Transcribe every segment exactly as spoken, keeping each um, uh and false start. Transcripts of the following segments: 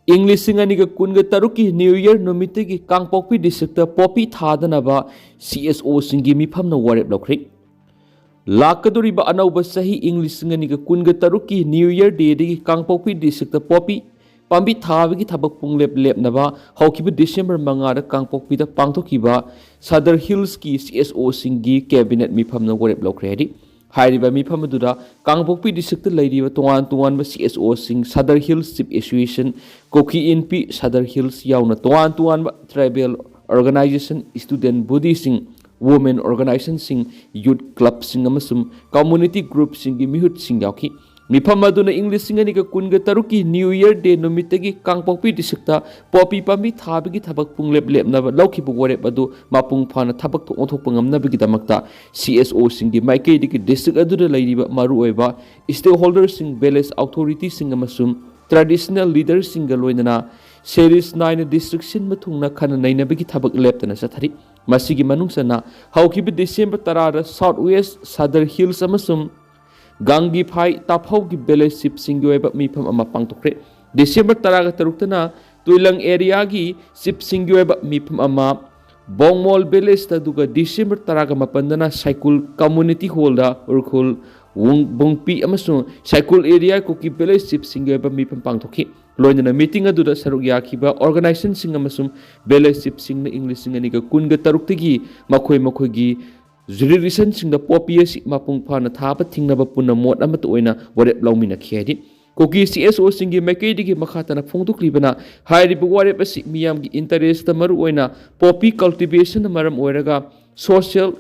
ꯏꯪ ꯂꯤꯁꯤꯡ ꯑꯅꯤꯒ ꯀꯨꯟꯒ ꯇꯔꯨꯛꯀꯤ New Year ꯅꯨꯃꯤꯠꯇꯒꯤ ꯀꯥꯡꯄꯣꯛꯄꯤ ꯗꯤꯁꯇ꯭ꯔꯤꯛꯇ ꯄꯣꯄꯤ ꯊꯥꯗꯅꯕ C S O ꯁꯤꯡꯒꯤ ꯃꯤꯐꯝꯅ ꯋꯥꯔꯦꯞ ꯂꯧꯈ꯭ꯔꯦ꯫ ꯂꯥꯛꯀꯗꯧꯔꯤꯕ ꯑꯅꯧꯕ ꯆꯍꯤ ꯏꯪ ꯂꯤꯁꯤꯡ ꯑꯅꯤꯒ ꯀꯨꯟꯒ ꯇꯔꯨꯛꯀꯤ New Year Day ꯗꯒꯤ ꯀꯥꯡꯄꯣꯛꯄꯤ ꯗꯤꯁꯇ꯭ꯔꯤꯛꯇ ꯄꯣꯄꯤ ꯄꯥꯝꯕꯤ ꯊꯥꯕꯒꯤ ꯊꯕꯛ ꯄꯨꯡꯂꯦꯞ ꯂꯦꯞꯅꯕ ꯍꯧꯈꯤꯕ December ꯃꯉꯥꯗ ꯀꯥꯡꯄꯣꯛꯄꯤꯗ ꯄꯥꯡꯊꯣꯛꯈꯤꯕ Sadar Hills ꯀꯤ C S O ꯁꯤꯡꯒꯤ cabinet ꯃꯤꯐꯝꯅ ꯋꯥꯔꯦꯞ ꯂꯧꯈ꯭ꯔꯦ ꯍꯥꯏꯔꯤ꯫ ꯍꯥꯏꯔꯤꯕ ꯃꯤꯐꯝ ꯑꯗꯨꯗ ꯀꯥꯡꯄꯣꯛꯄꯤ ꯗꯤꯁꯇ꯭ꯔꯤꯛꯇ ꯂꯩꯔꯤꯕ ꯇꯣꯉꯥꯟ ꯇꯣꯉꯥꯟꯕ C S O ꯁꯤꯡ, Sadar Hills Chief Association, Kuki Inpi, Sadar Hills ꯌꯥꯎꯅ ꯇꯣꯉꯥꯟ ꯇꯣꯉꯥꯟꯕ tribal organization, student body ꯁꯤꯡ, women organization ꯁꯤꯡ, youth club ꯁꯤꯡ ꯑꯃꯁꯨꯡ community group ꯁꯤꯡꯒꯤ ꯃꯤꯍꯨꯠꯁꯤꯡ ꯌꯥꯎꯈꯤ꯫ ꯃꯤꯐꯝ ꯑꯗꯨꯅ ꯏꯪ ꯂꯤꯁꯤꯡ ꯑꯅꯤꯒ ꯀꯨꯟꯒ ꯇꯔꯨꯛꯀꯤ New Year Day ꯅꯨꯃꯤꯠꯇꯒꯤ ꯀꯥꯡꯄꯣꯛꯄꯤ ꯗꯤꯁꯇ꯭ꯔꯤꯛꯇ ꯄꯣꯄꯤ ꯄꯥꯝꯕꯤ ꯊꯥꯕꯒꯤ ꯊꯕꯛ ꯄꯨꯡꯂꯦꯞ ꯂꯦꯞꯅꯕ ꯂꯧꯈꯤꯕ ꯋꯥꯔꯦꯞ ꯑꯗꯨ ꯃꯄꯨꯡ ꯐꯥꯅ ꯊꯕꯛ ꯊꯣꯛ ꯑꯣꯟꯊꯣꯛꯄ ꯉꯝꯅꯕꯒꯤꯗꯃꯛꯇ C S O ꯁꯤꯡꯒꯤ ꯃꯥꯏꯀꯩꯗꯒꯤ ꯗꯤꯁꯇ꯭ꯔꯤꯛ ꯑꯗꯨꯗ ꯂꯩꯔꯤꯕ ꯃꯔꯨꯑꯣꯏꯕ stakeholder ꯁꯤꯡ, village authority ꯁꯤꯡ ꯑꯃꯁꯨꯡ traditional leader ꯁꯤꯡꯒ ꯂꯣꯏꯅꯅ series ꯅꯥꯏꯅ ꯗꯤꯁꯇ꯭ꯔꯤꯛ ꯁꯤꯟꯕ ꯊꯨꯡꯅ ꯈꯟꯅ ꯅꯩꯅꯕꯒꯤ ꯊꯕꯛ ꯂꯦꯞꯇꯅ ꯆꯠꯊꯔꯤ꯫ ꯃꯁꯤꯒꯤ ꯃꯅꯨꯡ ꯆꯟꯅ ꯍꯧꯈꯤꯕ December ꯇꯔꯥꯗ South West Sadar Hills ꯑꯃꯁꯨꯡ ꯒꯥꯡꯒꯤꯐꯥꯏ ꯇꯥꯐꯧꯒꯤ village chief ꯁꯤꯡꯒꯤ ꯑꯣꯏꯕ ꯃꯤꯐꯝ ꯑꯃ ꯄꯥꯡꯊꯣꯛꯈ꯭ꯔꯦ꯫ December ꯇꯔꯥꯒ ꯇꯔꯨꯛꯇꯅ ꯇꯨꯏꯂꯪ area ꯒꯤ chief ꯁꯤꯡꯒꯤ ꯑꯣꯏꯕ ꯃꯤꯐꯝ ꯑꯃ, ꯕꯣꯡꯃꯣꯜ village ꯇ, ꯑꯗꯨꯒ December ꯇꯔꯥꯒ ꯃꯥꯄꯟꯗꯅ ꯁꯥꯏꯀꯨꯜ community hall ꯗ ꯎꯔꯈꯨꯜ, ꯋꯨꯡ-, ꯕꯨꯡꯄꯤ ꯑꯃꯁꯨꯡ ꯁꯥꯏꯀꯨꯜ area ꯀꯨꯀꯤ village chief ꯁꯤꯡꯒꯤ ꯑꯣꯏꯕ ꯃꯤꯐꯝ ꯄꯥꯡꯊꯣꯛꯈꯤ꯫ ꯂꯣꯏꯅꯅ meeting ꯑꯗꯨꯗ ꯁꯔꯨꯛ ꯌꯥꯈꯤꯕ organization ꯁꯤꯡ ꯑꯃꯁꯨꯡ village chief ꯁꯤꯡꯅ ꯏꯪ ꯂꯤꯁꯤꯡ ꯑꯅꯤꯒ ꯀꯨꯟꯒ ꯇꯔꯨꯛꯇꯒꯤ ꯃꯈꯣꯏ ꯃꯈꯣꯏꯒꯤ jurisdiction ꯁꯤꯡꯗ ꯄꯣꯄꯤ ꯑꯁꯤ ꯃꯄꯨꯡ ꯐꯥꯅ ꯊꯥꯕ ꯊꯤꯡꯅꯕ ꯄꯨꯟꯅ ꯃꯣꯠ ꯑꯃꯠꯇ ꯑꯣꯏꯅ ꯋꯥꯔꯦꯞ ꯂꯧꯃꯤꯟꯅꯈꯤ ꯍꯥꯏꯔꯤ꯫ ꯀꯨꯀꯤ C S O ꯁꯤꯡꯒꯤ ꯃꯥꯏꯀꯩꯗꯒꯤ ꯃꯈꯥ ꯇꯥꯅ ꯐꯣꯡꯗꯣꯛꯂꯤꯕꯅ, ꯍꯥꯏꯔꯤꯕ ꯋꯥꯔꯦꯞ ꯑꯁꯤ ꯃꯤꯌꯥꯝꯒꯤ interest ꯇ ꯃꯔꯨ ꯑꯣꯏꯅ ꯄꯣꯄꯤ cultivation ꯅ ꯃꯔꯝ ꯑꯣꯏꯔꯒ social,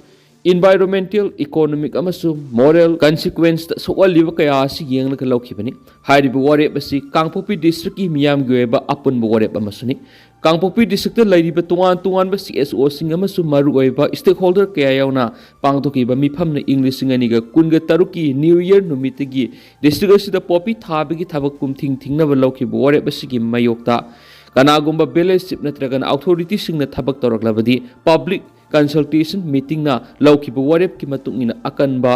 environmental, economic ꯑꯃꯁꯨꯡ moral consequence ꯇ ꯁꯣꯛꯍꯜꯂꯤꯕ ꯀꯌꯥ ꯑꯁꯤ ꯌꯦꯡꯂꯒ ꯂꯧꯈꯤꯕꯅꯤ꯫ ꯍꯥꯏꯔꯤꯕ ꯋꯥꯔꯦꯞ ꯑꯁꯤ ꯀꯥꯡꯄꯣꯛꯄꯤ district ꯀꯤ ꯃꯤꯌꯥꯝꯒꯤ ꯑꯣꯏꯕ ꯑꯄꯨꯟꯕ ꯋꯥꯔꯦꯞ ꯑꯃꯁꯨꯅꯤ꯫ ꯀꯥꯡꯄꯣꯛꯄꯤ district ꯇ ꯂꯩꯔꯤꯕ ꯇꯣꯉꯥꯟ ꯇꯣꯉꯥꯟꯕ C S O ꯁꯤꯡ ꯑꯃꯁꯨꯡ ꯃꯔꯨꯑꯣꯏꯕ stakeholder ꯀꯌꯥ ꯌꯥꯎꯅ ꯄꯥꯡꯊꯣꯛꯈꯤꯕ ꯃꯤꯐꯝꯅ ꯏꯪ ꯂꯤꯁꯤꯡ ꯑꯅꯤꯒ ꯀꯨꯟꯒ ꯇꯔꯨꯛꯀꯤ New Year ꯅꯨꯃꯤꯠꯇꯒꯤ district ꯑꯁꯤꯗ ꯄꯣꯄꯤ ꯊꯥꯕꯒꯤ ꯊꯕꯛ ꯄꯨꯝꯊꯤꯡ ꯊꯤꯡꯅꯕ ꯂꯧꯈꯤꯕ ꯋꯥꯔꯦꯞ ꯑꯁꯤꯒꯤ ꯃꯥꯌꯣꯛꯇ ꯀꯅꯥꯒꯨꯝꯕ village chief ꯅꯠꯇ꯭ꯔꯒꯅ authority ꯁꯤꯡꯅ ꯊꯕꯛ ꯇꯧꯔꯛꯂꯕꯗꯤ public consultation meetingꯅ ꯂꯧꯈꯤꯕ ꯋꯥꯔꯦꯞꯀꯤ ꯃꯇꯨꯡ ꯏꯟꯅ ꯑꯀꯟꯕ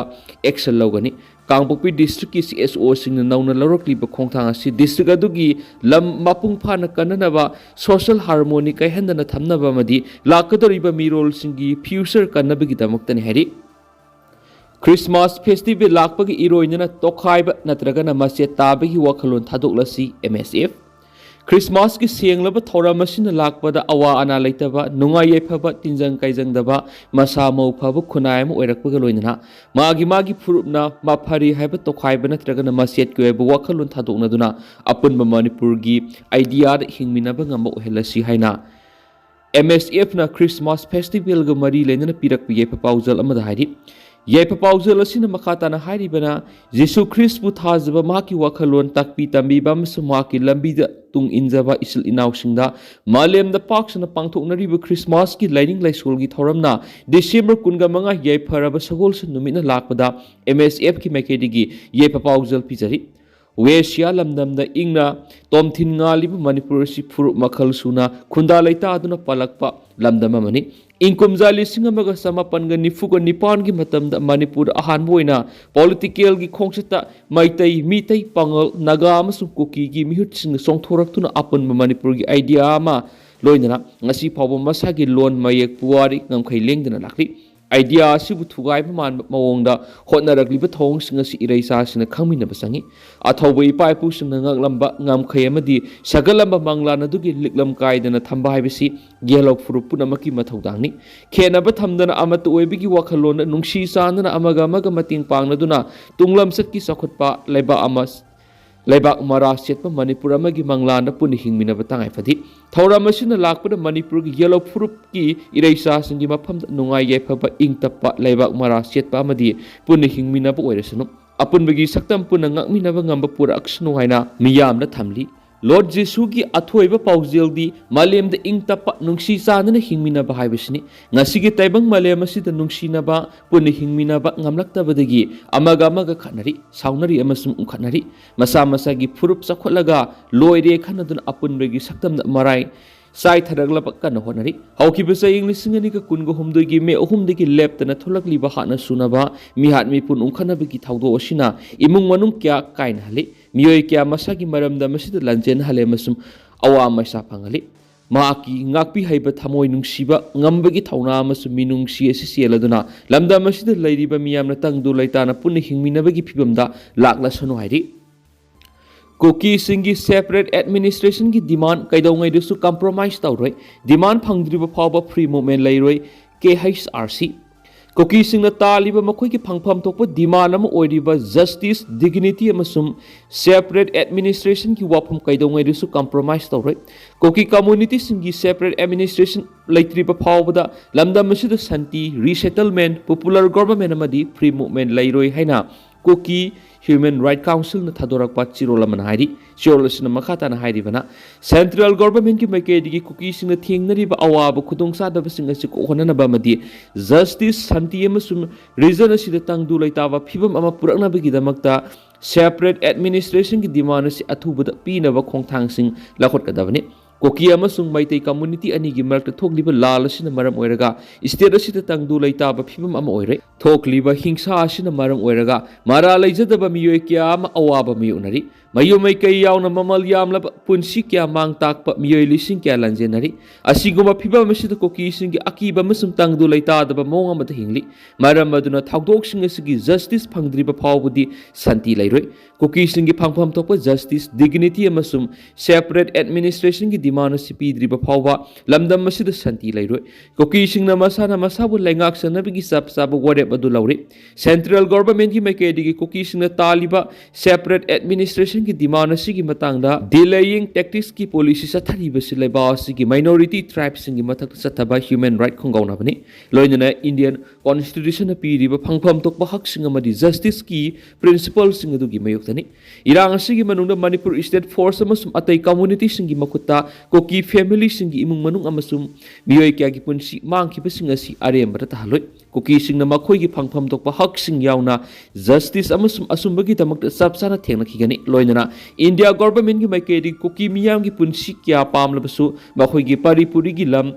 action ꯂꯧꯒꯅꯤ꯫ ꯀꯥꯡꯄꯣꯛꯄꯤ districtꯀꯤ C S Oꯁꯤꯡꯅ ꯅꯧꯅ ꯂꯧꯔꯛꯂꯤꯕ ꯈꯣꯡꯊꯥꯡ ꯑꯁꯤ district ꯑꯗꯨꯒꯤ ꯂꯝ ꯃꯄꯨꯡ ꯐꯥꯅ ꯀꯟꯅꯅꯕ, social harmony ꯀꯥꯏꯍꯟꯗꯅ ꯊꯝꯅꯕ ꯑꯃꯗꯤ ꯂꯥꯛꯀꯗꯧꯔꯤꯕ ꯃꯤꯔꯣꯜꯁꯤꯡꯒꯤ future ꯀꯟꯅꯕꯒꯤꯗꯃꯛꯇꯅꯤ ꯍꯥꯏꯔꯤ꯫ Christmas festival ꯂꯥꯛꯄꯒꯤ ꯏꯔꯣꯏꯅꯅ ꯇꯣꯈꯥꯏꯕ ꯅꯠꯇ꯭ꯔꯒꯅ ꯃꯆꯦꯠ ꯇꯥꯕꯒꯤ ꯋꯥꯈꯜꯂꯣꯟ ꯊꯥꯗꯣꯛꯂꯁꯤ, M S F꯫ Christmasꯀꯤ ꯁꯦꯡꯂꯕ ꯊꯧꯔꯝ ꯑꯁꯤꯅ ꯂꯥꯛꯄꯗ ꯑꯋꯥ ꯑꯅꯥ ꯂꯩꯇꯕ, ꯅꯨꯡꯉꯥꯏ ꯌꯥꯏꯐꯕ, ꯇꯤꯟꯖꯪ ꯀꯥꯏꯖꯪꯗꯕ, ꯃꯁꯥ ꯃꯎ ꯐꯕ ꯈꯨꯟꯅꯥꯏ ꯑꯃ ꯑꯣꯏꯔꯛꯄꯒ ꯂꯣꯏꯅꯅ ꯃꯥꯒꯤ ꯃꯥꯒꯤ ꯐꯨꯔꯨꯞꯅ ꯃꯐꯔꯤ ꯍꯥꯏꯕ ꯇꯣꯈꯥꯏꯕ ꯅꯠꯇ꯭ꯔꯒꯅ ꯃꯆꯦꯠꯀꯤ ꯑꯣꯏꯕ ꯋꯥꯈꯜꯂꯣꯟ ꯊꯥꯗꯣꯛꯅꯗꯨꯅ ꯑꯄꯨꯟꯕ ꯃꯅꯤꯄꯨꯔꯒꯤ ideaꯗ ꯍꯤꯡꯃꯤꯟꯅꯕ ꯉꯝꯕ ꯑꯣꯏꯍꯜꯂꯁꯤ ꯍꯥꯏꯅ M S Fꯅ Christmas festivalꯒ ꯃꯔꯤ ꯂꯩꯅꯅ ꯄꯤꯔꯛꯄ ꯌꯥꯏꯐ ꯄꯥꯎꯖꯦꯜ ꯑꯃꯗ ꯍꯥꯏꯔꯤ꯫ ꯌꯥꯏꯐ ꯄꯥꯎꯖꯦꯜ ꯑꯁꯤꯅ ꯃꯈꯥ ꯇꯥꯅ ꯍꯥꯏꯔꯤꯕꯅ, ꯖꯤꯁꯨ ꯈ꯭ꯔꯤꯁꯄꯨ ꯊꯥꯖꯕ, ꯃꯍꯥꯛꯀꯤ ꯋꯥꯈꯜꯂꯣꯟ ꯇꯥꯛꯄꯤ ꯇꯝꯕꯤꯕ ꯑꯃꯁꯨꯡ ꯃꯍꯥꯛꯀꯤ ꯂꯝꯕꯤꯗ ꯇꯨꯡ ꯏꯟꯖꯕ ꯏꯆꯤꯜ ꯏꯅꯥꯎꯁꯤꯡꯗ ꯃꯥꯂꯦꯝꯗ ꯄꯥꯛ ꯁꯟꯅ ꯄꯥꯡꯊꯣꯛꯅꯔꯤꯕ Christmasꯀꯤ ꯂꯥꯏꯅꯤꯡ ꯂꯥꯏꯁꯣꯜꯒꯤ ꯊꯧꯔꯝꯅ December ꯀꯨꯟꯒ ꯃꯉꯥ ꯌꯥꯏꯐꯔꯕ ꯁꯒꯣꯜꯁꯦꯟ ꯅꯨꯃꯤꯠꯅ ꯂꯥꯛꯄꯗ M S Fꯀꯤ ꯃꯥꯏꯀꯩꯗꯒꯤ ꯌꯥꯏꯐ ꯄꯥꯎꯖꯦꯜ ꯄꯤꯖꯔꯤ꯫ ꯋꯦꯁꯤꯌꯥ ꯂꯝꯗꯝꯗ ꯏꯪꯅ ꯇꯣꯝꯊꯤꯟ ꯉꯥꯜꯂꯤꯕ ꯃꯅꯤꯄꯨꯔ ꯑꯁꯤ ꯐꯨꯔꯨꯞ ꯃꯈꯜ ꯁꯨꯅ ꯈꯨꯟꯗꯥ ꯂꯩꯇꯥꯗꯨꯅ ꯄꯥꯜꯂꯛꯄ ꯂꯝꯗꯝ ꯑꯃꯅꯤ꯫ ꯏꯪ ꯀꯨꯝꯖꯥ ꯂꯤꯁꯤꯡ ꯑꯃꯒ ꯆꯃꯥꯄꯟꯒ ꯅꯤꯐꯨꯒ ꯅꯤꯄꯥꯟꯒꯤ ꯃꯇꯝꯗ ꯃꯅꯤꯄꯨꯔꯗ ꯑꯍꯥꯟꯕ ꯑꯣꯏꯅ political ꯒꯤ ꯈꯣꯡꯆꯠꯇ ꯃꯩꯇꯩ, ꯃꯤꯇꯩ, ꯄꯥꯉꯜ, ꯅꯥꯒꯥ ꯑꯃꯁꯨꯡ ꯀꯨꯀꯤꯒꯤ ꯃꯤꯍꯨꯠꯁꯤꯡꯅ ꯆꯣꯡꯊꯣꯔꯛꯇꯨꯅ ꯑꯄꯨꯟꯕ ꯃꯅꯤꯄꯨꯔꯒꯤ idea ꯑꯃ ꯂꯣꯏꯅꯅ ꯉꯁꯤ ꯐꯥꯎꯕ ꯃꯁꯥꯒꯤ ꯂꯣꯟ, ꯃꯌꯦꯛ, ꯄꯨꯋꯥꯔꯤ, ꯉꯝꯈꯩ ꯂꯦꯡꯗꯅ ꯂꯥꯛꯂꯤ꯫ Idea ꯑꯁꯤꯕꯨ ꯊꯨꯒꯥꯏꯕ ꯃꯥꯟꯕ ꯃꯑꯣꯡꯗ ꯍꯣꯠꯅꯔꯛꯂꯤꯕ ꯊꯧꯑꯣꯡꯁꯤꯡ ꯑꯁꯤ ꯏꯔꯩꯆꯥꯁꯤꯡꯅ ꯈꯪꯃꯤꯟꯅꯕ ꯆꯪꯏ꯫ ꯑꯊꯧꯕ ꯏꯄꯥ ꯏꯄꯨꯁꯤꯡꯅ ꯉꯥꯛꯂꯝꯕ ꯉꯝꯈꯩ ꯑꯃꯗꯤ ꯁꯥꯒꯠꯂꯝꯕ ꯃꯪꯂꯥꯟ ꯑꯗꯨꯒꯤ ꯂꯤꯛꯂꯝ ꯀꯥꯏꯗꯅ ꯊꯝꯕ ꯍꯥꯏꯕꯁꯤ ꯌꯦꯜꯍꯧ ꯐꯨꯔꯨꯞ ꯄꯨꯝꯅꯃꯛꯀꯤ ꯃꯊꯧꯗꯥꯡꯅꯤ꯫ ꯈꯦꯠꯅꯕ ꯊꯝꯗꯅ ꯑꯃꯠꯇ ꯑꯣꯏꯕꯒꯤ ꯋꯥꯈꯜꯂꯣꯟꯗ ꯅꯨꯡꯁꯤ ꯆꯥꯟꯅꯅ ꯑꯃꯒ ꯑꯃꯒ ꯃꯇꯦꯡ ꯄꯥꯡꯅꯗꯨꯅ ꯇꯨꯡꯂꯝꯆꯠꯀꯤ ꯆꯥꯎꯈꯠꯄ ꯂꯩꯕꯥꯛ ꯑꯃ, ꯂꯩꯕꯥꯛ ꯃꯔꯥ ꯁꯦꯠꯄ ꯃꯅꯤꯄꯨꯔ ꯑꯃꯒꯤ ꯃꯪꯂꯥꯟꯗ ꯄꯨꯟꯅ ꯍꯤꯡꯃꯤꯟꯅꯕ ꯇꯉꯥꯏ ꯐꯗꯦ꯫ ꯊꯧꯔꯝ ꯑꯁꯤꯅ ꯂꯥꯛꯄꯗ ꯃꯅꯤꯄꯨꯔꯒꯤ ꯌꯦꯜꯍꯧ ꯐꯨꯔꯨꯞꯀꯤ ꯏꯔꯩꯆꯥꯁꯤꯡꯒꯤ ꯃꯐꯝꯗ ꯅꯨꯡꯉꯥꯏ ꯌꯥꯏꯐꯕ, ꯏꯪ ꯇꯞꯄ, ꯂꯩꯕꯥꯛ ꯃꯔꯥ ꯁꯦꯠꯄ ꯑꯃꯗꯤ ꯄꯨꯟꯅ ꯍꯤꯡꯃꯤꯟꯅꯕ ꯑꯣꯏꯔꯁꯅꯨ꯫ ꯑꯄꯨꯟꯕꯒꯤ ꯁꯛꯇꯝ ꯄꯨꯟꯅ ꯉꯥꯛꯃꯤꯟꯅꯕ ꯉꯝꯕ ꯄꯨꯔꯛꯁꯅꯨ ꯍꯥꯏꯅ ꯃꯤꯌꯥꯝꯅ ꯊꯝꯂꯤ꯫ Lord ꯖꯤꯁꯨꯒꯤ ꯑꯊꯣꯏꯕ ꯄꯥꯎꯖꯦꯜꯗꯤ ꯃꯥꯂꯦꯝꯗ ꯏꯪ ꯇꯞꯄ, ꯅꯨꯡꯁꯤ ꯆꯥꯟꯅꯅ ꯍꯤꯡꯃꯤꯟꯅꯕ ꯍꯥꯏꯕꯁꯤꯅꯤ꯫ ꯉꯁꯤꯒꯤ ꯇꯥꯏꯕꯪ ꯃꯥꯂꯦꯝ ꯑꯁꯤꯗ ꯅꯨꯡꯁꯤꯅꯕ, ꯄꯨꯟꯅ ꯍꯤꯡꯃꯤꯟꯅꯕ ꯉꯝꯂꯛꯇꯕꯗꯒꯤ ꯑꯃꯒ ꯑꯃꯒ ꯈꯠꯅꯔꯤ, ꯁꯥꯎꯅꯔꯤ ꯑꯃꯁꯨꯡ ꯎꯪꯈꯠꯅꯔꯤ꯫ ꯃꯁꯥ ꯃꯁꯥꯒꯤ ꯐꯨꯔꯨꯞ ꯆꯥꯎꯈꯠꯂꯒ ꯂꯣꯏꯔꯦ ꯈꯟꯅꯗꯨꯅ ꯑꯄꯨꯟꯕꯒꯤ ꯁꯛꯇꯝꯗ ꯃꯔꯥꯏ ꯆꯥꯏꯊꯔꯛꯂꯕ ꯀꯟꯅ ꯍꯣꯠꯅꯔꯤ꯫ ꯍꯧꯈꯤꯕ ꯆꯍꯤ ꯂꯤꯁꯤꯡ ꯑꯅꯤꯒ ꯀꯨꯟꯒ ꯍꯨꯝꯗꯣꯏꯒꯤ ꯃꯦ ꯑꯍꯨꯝꯗꯒꯤ ꯂꯦꯞꯇꯅ ꯊꯣꯛꯂꯛꯂꯤꯕ ꯍꯥꯠꯅ ꯁꯨꯅꯕ ꯃꯤꯍꯥꯠ ꯃꯤꯄꯨꯟ ꯎꯪꯈꯠꯅꯕꯒꯤ ꯊꯧꯗꯣꯛ ꯑꯁꯤꯅ ꯏꯃꯨꯡ ꯃꯅꯨꯡ ꯀꯌꯥ ꯀꯥꯏꯅꯍꯜꯂꯤ꯫ ꯃꯤꯑꯣꯏ ꯀꯌꯥ ꯃꯁꯥꯒꯤ ꯃꯔꯝꯗꯝ ꯑꯁꯤꯗ ꯂꯥꯟꯖꯦꯟꯍꯜꯂꯦ ꯑꯃꯁꯨꯡ ꯑꯋꯥ ꯃꯩꯁꯥ ꯐꯪꯍꯜꯂꯤ꯫ ꯃꯍꯥꯛꯀꯤ ꯉꯥꯛꯄꯤ ꯍꯩꯕ, ꯊꯃꯣꯏ ꯅꯨꯡꯁꯤꯕ, ꯉꯝꯕꯒꯤ ꯊꯧꯅꯥ ꯑꯃꯁꯨꯡ ꯃꯤꯅꯨꯡꯁꯤ ꯑꯁꯤ ꯆꯦꯜꯂꯗꯨꯅ ꯂꯝꯗꯝ ꯑꯁꯤꯗ ꯂꯩꯔꯤꯕ ꯃꯤꯌꯥꯝꯅ ꯇꯪꯗꯨ ꯂꯩꯇꯥꯅ ꯄꯨꯟꯅ ꯍꯤꯡꯃꯤꯟꯅꯕꯒꯤ ꯐꯤꯕꯝꯗ ꯂꯥꯛꯂꯁꯅꯨ ꯍꯥꯏꯔꯤ꯫ ꯀꯨꯀꯤꯁꯤꯡꯒꯤ separate administrationꯒꯤ demand ꯀꯩꯗꯧꯉꯩꯗꯁꯨ compromise ꯇꯧꯔꯣꯏ꯫ Demand ꯐꯪꯗ꯭ꯔꯤꯕ ꯐꯥꯎꯕ free movement ꯂꯩꯔꯣꯏ꯫ ꯀꯦ ꯑꯩꯆ ꯑꯥꯔ ꯁꯤ꯫ ꯀꯨꯀꯤꯁꯤꯡꯅ ꯇꯥꯜꯂꯤꯕ ꯃꯈꯣꯏꯒꯤ ꯐꯪꯐꯝ ꯊꯣꯛꯄ demand ꯑꯃ ꯑꯣꯏꯔꯤꯕ justice, dignity ꯑꯃꯁꯨꯡ separate administrationꯒꯤ ꯋꯥꯐꯝ ꯀꯩꯗꯧꯉꯩꯗꯁꯨ compromise ꯇꯧꯔꯣꯏ꯫ ꯀꯨꯀꯤ communityꯁꯤꯡꯒꯤ separate administration ꯂꯩꯇ꯭ꯔꯤꯕ ꯐꯥꯎꯕꯗ ꯂꯝꯗꯝ ꯑꯁꯤꯗ ꯁꯥꯟꯇꯤ, resettlement, popular government ꯑꯃꯗꯤ free movement ꯂꯩꯔꯣꯏ ꯍꯥꯏꯅ ꯀꯨꯀꯤ Human Right Councilꯅ ꯊꯥꯗꯣꯔꯛꯄ ꯆꯦꯔꯣꯜ ꯑꯃꯅ ꯍꯥꯏꯔꯤ꯫ ꯆꯦꯔꯣꯜ ꯑꯁꯤꯅ ꯃꯈꯥ ꯇꯥꯅ ꯍꯥꯏꯔꯤꯕꯅ, central governmentꯀꯤ ꯃꯥꯏꯀꯩꯗꯒꯤ ꯀꯨꯀꯤꯁꯤꯡꯅ ꯊꯦꯡꯅꯔꯤꯕ ꯑꯋꯥꯕ ꯈꯨꯗꯣꯡꯆꯥꯗꯕꯁꯤꯡ ꯑꯁꯤ ꯀꯣꯛꯍꯟꯅꯅꯕ ꯑꯃꯗꯤ justice, ꯁꯥꯟꯇꯤ ꯑꯃꯁꯨꯡ region ꯑꯁꯤꯗ ꯇꯪꯗꯨ ꯂꯩꯇꯥꯕ ꯐꯤꯕꯝ ꯑꯃ ꯄꯨꯔꯛꯅꯕꯒꯤꯗꯃꯛꯇ separate administrationꯒꯤ demand ꯑꯁꯤ ꯑꯊꯨꯕꯗ ꯄꯤꯅꯕ ꯈꯣꯡꯊꯥꯡꯁꯤꯡ ꯂꯧꯈꯠꯀꯗꯕꯅꯤ꯫ ꯀꯨꯀꯤ ꯑꯃꯁꯨꯡ ꯃꯩꯇꯩ community ꯑꯅꯤꯒꯤ ꯃꯔꯛꯇ ꯊꯣꯛꯂꯤꯕ ꯂꯥꯜ ꯑꯁꯤꯅ ꯃꯔꯝ ꯑꯣꯏꯔꯒ state ꯑꯁꯤꯗ ꯇꯪꯗꯨ ꯂꯩꯇꯥꯕ ꯐꯤꯕꯝ ꯑꯃ ꯑꯣꯏꯔꯦ꯫ ꯊꯣꯛꯂꯤꯕ ꯍꯤꯡꯁꯥ ꯑꯁꯤꯅ ꯃꯔꯝ ꯑꯣꯏꯔꯒ ꯃꯔꯥ ꯂꯩꯖꯗꯕ ꯃꯤꯑꯣꯏ ꯀꯌꯥ ꯑꯃ ꯑꯋꯥꯕ ꯃꯥꯌꯣꯛꯅꯔꯤ꯫ ꯃꯌꯨꯝ ꯃꯩꯀꯩ ꯌꯥꯎꯅ ꯃꯃꯜ ꯌꯥꯝꯂꯕ ꯄꯨꯟꯁꯤ ꯀꯌꯥ ꯃꯥꯡ ꯇꯥꯛꯄ ꯃꯤꯑꯣꯏ ꯂꯤꯁꯤꯡ ꯀꯌꯥ ꯂꯥꯟꯖꯦꯟꯅꯔꯤ꯫ ꯑꯁꯤꯒꯨꯝꯕ ꯐꯤꯕꯝ ꯑꯁꯤꯗ ꯀꯨꯀꯤꯁꯤꯡꯒꯤ ꯑꯀꯤꯕ ꯑꯃꯁꯨꯡ ꯇꯪꯗꯨ ꯂꯩꯇꯥꯗꯕ ꯃꯑꯣꯡ ꯑꯃꯗ ꯍꯤꯡꯂꯤ꯫ ꯃꯔꯝ ꯑꯗꯨꯅ ꯊꯧꯗꯣꯛꯁꯤꯡ ꯑꯁꯤꯒꯤ justice ꯐꯪꯗ꯭ꯔꯤꯕ ꯐꯥꯎꯕꯗꯤ ꯁꯥꯟꯇꯤ ꯂꯩꯔꯣꯏ꯫ ꯀꯨꯀꯤꯁꯤꯡꯒꯤ ꯐꯪꯐꯝ ꯊꯣꯛꯄ justice, dignity ꯑꯃꯁꯨꯡ separate administrationꯒꯤ demand ꯑꯁꯤ ꯄꯤꯗ꯭ꯔꯤꯕ ꯐꯥꯎꯕ ꯂꯝꯗꯝ ꯑꯁꯤꯗ ꯁꯥꯟꯇꯤ ꯂꯩꯔꯣꯏ꯫ ꯀꯨꯀꯤꯁꯤꯡꯅ ꯃꯁꯥꯅ ꯃꯁꯥꯕꯨ ꯂꯩꯉꯥꯛꯆꯅꯕꯒꯤ ꯆꯞ ꯆꯥꯕ ꯋꯥꯔꯦꯞ ꯑꯗꯨ ꯂꯧꯔꯤ꯫ Central governmentꯀꯤ ꯃꯥꯏꯀꯩꯗꯒꯤ ꯀꯨꯀꯤꯁꯤꯡꯅ ꯇꯥꯜꯂꯤꯕ separate administrationꯒꯤ demand ꯑꯁꯤꯒꯤ ꯃꯇꯥꯡꯗ delaying tacticsꯀꯤ policy ꯆꯠꯊꯔꯤꯕꯁꯤ ꯂꯩꯕꯥꯛ ꯑꯁꯤꯒꯤ minority tribeꯁꯤꯡꯒꯤ ꯃꯊꯛꯇ ꯆꯠꯊꯕ human right ꯈꯣꯡꯒꯥꯎꯅꯕꯅꯤ꯫ ꯂꯣꯏꯅꯅ Indian Constitutionꯅ ꯄꯤꯔꯤꯕ ꯐꯪꯐꯝ ꯊꯣꯛꯄ ꯍꯛꯁꯤꯡ ꯑꯃꯗꯤ justiceꯀꯤ principleꯁꯤꯡ ꯑꯗꯨꯒꯤ ꯃꯥꯌꯣꯛꯇꯅꯤ꯫ ꯏꯔꯥꯡ ꯑꯁꯤꯒꯤ ꯃꯅꯨꯡꯗ ꯃꯅꯤꯄꯨꯔ State Force ꯑꯃꯁꯨꯡ ꯑꯇꯩ communityꯁꯤꯡꯒꯤ ꯃꯈꯨꯠꯇ ꯀꯨꯀꯤ familyꯁꯤꯡꯒꯤ ꯏꯃꯨꯡ ꯃꯅꯨꯡ ꯑꯃꯁꯨꯡ ꯃꯤꯑꯣꯏ ꯀꯌꯥꯒꯤ ꯄꯨꯟꯁꯤ ꯃꯥꯡꯈꯤꯕꯁꯤꯡ ꯑꯁꯤ ꯑꯔꯦꯝꯕꯗ ꯇꯥꯍꯜꯂꯣꯏ꯫ ꯀꯨꯀꯤꯁꯤꯡꯅ ꯃꯈꯣꯏꯒꯤ ꯐꯪꯐꯝ ꯊꯣꯛꯄ ꯍꯛꯁꯤꯡ ꯌꯥꯎꯅ ꯖꯁꯇꯤꯁ ꯑꯃꯁꯨꯡ ꯑꯆꯨꯝꯕꯒꯤ ꯗꯃꯛꯇ ꯆꯞ ꯆꯥꯅ ꯊꯦꯡꯅꯈꯤꯒꯅꯤ꯫ ꯂꯣꯏꯅꯅ ꯏꯟꯗꯤꯌꯥ ꯒꯣꯚꯔꯟꯃꯦꯟꯠꯀꯤ ꯃꯥꯏꯀꯩꯗꯒꯤ ꯀꯨꯀꯤ ꯃꯤꯌꯥꯝꯒꯤ ꯄꯨꯟꯁꯤ ꯀꯌꯥ ꯄꯥꯝꯂꯕꯁꯨ ꯃꯈꯣꯏꯒꯤ ꯄꯔꯤ ꯄꯨꯔꯤꯒꯤ ꯂꯝ,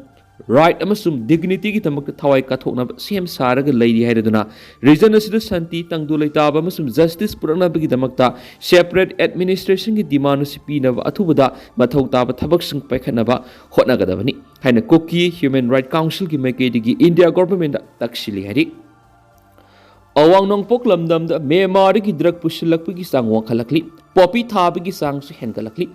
ꯔꯥꯏꯠ ꯑꯃꯁꯨꯡ ꯗꯤꯒꯅꯤꯇꯤꯒꯤ ꯗꯃꯛꯇ ꯊꯋꯥꯏ ꯀꯠꯊꯣꯛꯅꯕ ꯁꯦꯝ ꯁꯥꯔꯒ ꯂꯩꯔꯤ ꯍꯥꯏꯔꯗꯨꯅ ꯔꯤꯖꯟ ꯑꯁꯤꯗ ꯁꯥꯟꯇꯤ, ꯇꯪꯗꯨ ꯂꯩꯇꯥꯕ ꯑꯃꯁꯨꯡ ꯖꯁꯇꯤꯁ ꯄꯨꯔꯛꯅꯕꯒꯤꯗꯃꯛꯇ ꯁꯦꯄꯔꯦꯠ ꯑꯦꯗꯃꯤꯅꯤꯁꯇ꯭ꯔꯦꯁꯟꯒꯤ ꯗꯤꯃꯥꯟ ꯑꯁꯤ ꯄꯤꯅꯕ ꯑꯊꯨꯕꯗ ꯃꯊꯧ ꯇꯥꯕ ꯊꯕꯛꯁꯤꯡ ꯄꯥꯏꯈꯠꯅꯕ ꯍꯣꯠꯅꯒꯗꯕꯅꯤ ꯍꯥꯏꯅ ꯀꯨꯀꯤ ꯍ꯭ꯌꯨꯃꯦꯟ ꯔꯥꯏꯠ ꯀꯥꯎꯟꯁꯤꯜꯒꯤ ꯃꯥꯏꯀꯩꯗꯒꯤ ꯏꯟꯗꯤꯌꯥ ꯒꯣꯚꯔꯟꯃꯦꯟꯠꯇ ꯇꯛꯁꯤꯜꯂꯤ ꯍꯥꯏꯔꯤ꯫ ꯑꯋꯥꯡ ꯅꯣꯡꯄꯣꯛ ꯂꯝꯗꯝꯗ ꯃ꯭ꯌꯥꯟꯃꯥꯔꯗꯒꯤ ꯗ꯭ꯔꯒ ꯄꯨꯁꯤꯜꯂꯛꯄꯒꯤ ꯆꯥꯡ ꯋꯥꯡꯈꯠꯂꯛꯂꯤ꯫ ꯄꯣꯄꯤ ꯊꯥꯕꯒꯤ ꯆꯥꯡꯁꯨ ꯍꯦꯟꯒꯠꯂꯛꯂꯤ꯫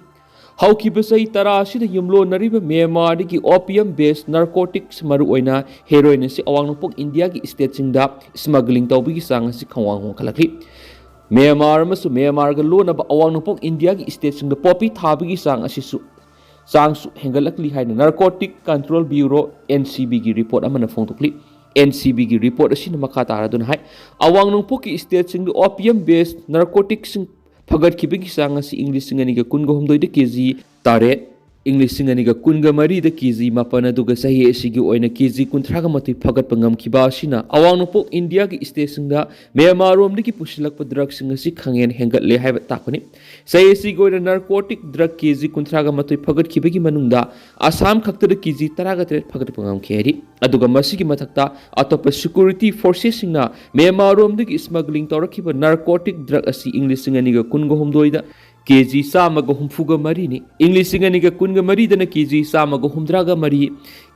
ꯍꯧꯈꯤꯕ ꯆꯍꯤ ꯇꯔꯥ ꯑꯁꯤꯗ ꯌꯨꯝꯂꯣꯟꯅꯔꯤꯕ ꯃ꯭ꯌꯥꯟꯃꯥꯔꯗꯒꯤ opium based narcotics, ꯃꯔꯨꯑꯣꯏꯅ ꯍꯦꯔꯣꯏꯟ ꯑꯁꯤ ꯑꯋꯥꯡ ꯅꯣꯡꯄꯣꯛ ꯏꯟꯗꯤꯌꯥꯒꯤ ꯁ꯭ꯇꯦꯠꯁꯤꯡꯗ ꯁ꯭ꯃꯒ꯭ꯂꯤꯡ ꯇꯧꯕꯒꯤ ꯆꯥꯡ ꯑꯁꯤ ꯈꯪꯋꯥꯡ ꯋꯥꯡꯈꯠꯂꯛꯂꯤ꯫ ꯃ꯭ꯌꯥꯟꯃꯥꯔ ꯑꯃꯁꯨꯡ ꯃ꯭ꯌꯥꯟꯃꯥꯔꯒ ꯂꯣꯟꯅꯕ ꯑꯋꯥꯡ ꯅꯣꯡꯄꯣꯛ ꯏꯟꯗꯤꯌꯥꯒꯤ ꯁ꯭ꯇꯦꯠꯁꯤꯡꯗ ꯄꯣꯄꯤ ꯊꯥꯕꯒꯤ ꯆꯥꯡ ꯑꯁꯤꯁꯨ, ꯆꯥꯡꯁꯨ ꯍꯦꯟꯒꯠꯂꯛꯂꯤ ꯍꯥꯏꯅ Narcotic Control Bureau, N C B, ꯒꯤ ꯔꯤꯄꯣꯔꯠ ꯑꯃꯅ ꯐꯣꯡꯗꯣꯛꯂꯤ꯫ N C B ꯒꯤ ꯔꯤꯄꯣꯔꯠ ꯑꯁꯤꯅ ꯃꯈꯥ ꯇꯥꯔꯗꯨꯅ ꯍꯥꯏ, ꯑꯋꯥꯡ ꯅꯣꯡꯄꯣꯛꯀꯤ ꯁ꯭ꯇꯦꯠꯁꯤꯡꯗ opium based narcoticsꯁꯤꯡ ꯐꯒꯠꯈꯤꯕꯒꯤ ꯆꯥꯡ ꯑꯁꯤ ꯏꯪ ꯂꯤꯁꯤꯡ ꯑꯅꯤꯒ ꯀꯨꯟꯒ ꯍꯨꯝꯗꯣꯏꯗ ꯀꯦ ꯖꯤ ꯇꯔꯦꯠ, ꯏꯪ ꯂꯤꯁꯤꯡ ꯑꯅꯤꯒ ꯀꯨꯟꯒ ꯃꯔꯤꯗ ꯀꯦ ꯖꯤ ꯃꯥꯄꯟ, ꯑꯗꯨꯒ ꯆꯍꯤ ꯑꯁꯤꯒꯤ ꯑꯣꯏꯅ ꯀꯦ ꯖꯤ ꯀꯨꯟꯊ꯭ꯔꯥꯒ ꯃꯥꯊꯣꯏ ꯐꯒꯠꯄ ꯉꯝꯈꯤꯕ ꯑꯁꯤꯅ ꯑꯋꯥꯡ ꯅꯣꯡꯄꯣꯛ ꯏꯟꯗꯤꯌꯥꯒꯤ ꯁ꯭ꯇꯦꯠꯁꯤꯡꯗ ꯃ꯭ꯌꯥꯟꯃꯥꯔꯔꯣꯝꯗꯒꯤ ꯄꯨꯁꯤꯜꯂꯛꯄ ꯗ꯭ꯔꯒꯁꯤꯡ ꯑꯁꯤ ꯈꯪꯍꯦꯟ ꯍꯦꯟꯒꯠꯂꯦ ꯍꯥꯏꯕ ꯇꯥꯛꯄꯅꯤ꯫ ꯆꯍꯤ ꯑꯁꯤꯒꯤ ꯑꯣꯏꯅ narcotic drug ꯀꯦ ꯖꯤ ꯀꯨꯟꯊ꯭ꯔꯥꯒ ꯃꯥꯊꯣꯏ ꯐꯒꯠꯈꯤꯕꯒꯤ ꯃꯅꯨꯡꯗ ꯑꯁꯥꯝ ꯈꯛꯇꯗ ꯀꯦ ꯖꯤ ꯇꯔꯥꯒ ꯇꯔꯦꯠ ꯐꯒꯠꯄ ꯉꯝꯈꯤ ꯍꯥꯏꯔꯤ꯫ ꯑꯗꯨꯒ ꯃꯁꯤꯒꯤ ꯃꯊꯛꯇ ꯑꯇꯣꯞꯄ security forcesꯁꯤꯡꯅ ꯃ꯭ꯌꯥꯟꯃꯥꯔꯔꯣꯝꯗꯒꯤ smuggling ꯇꯧꯔꯛꯈꯤꯕ narcotic drug ꯑꯁꯤ ꯏꯪ ꯂꯤꯁꯤꯡ ꯑꯅꯤꯒ ꯀꯨꯟꯒ ꯍꯨꯝꯗꯣꯏꯗ ꯀꯦ ꯖꯤ ꯆꯥꯝꯃꯒ ꯍꯨꯝꯐꯨꯒ ꯃꯔꯤꯅꯤ꯫ ꯏꯪ ꯂꯤꯁꯤꯡ ꯑꯅꯤꯒ ꯀꯨꯟꯒ ꯃꯔꯤꯗꯅ ꯀꯦ ꯖꯤ ꯆꯥꯝꯃꯒ ꯍꯨꯝꯗ꯭ꯔꯥꯒ ꯃꯔꯤ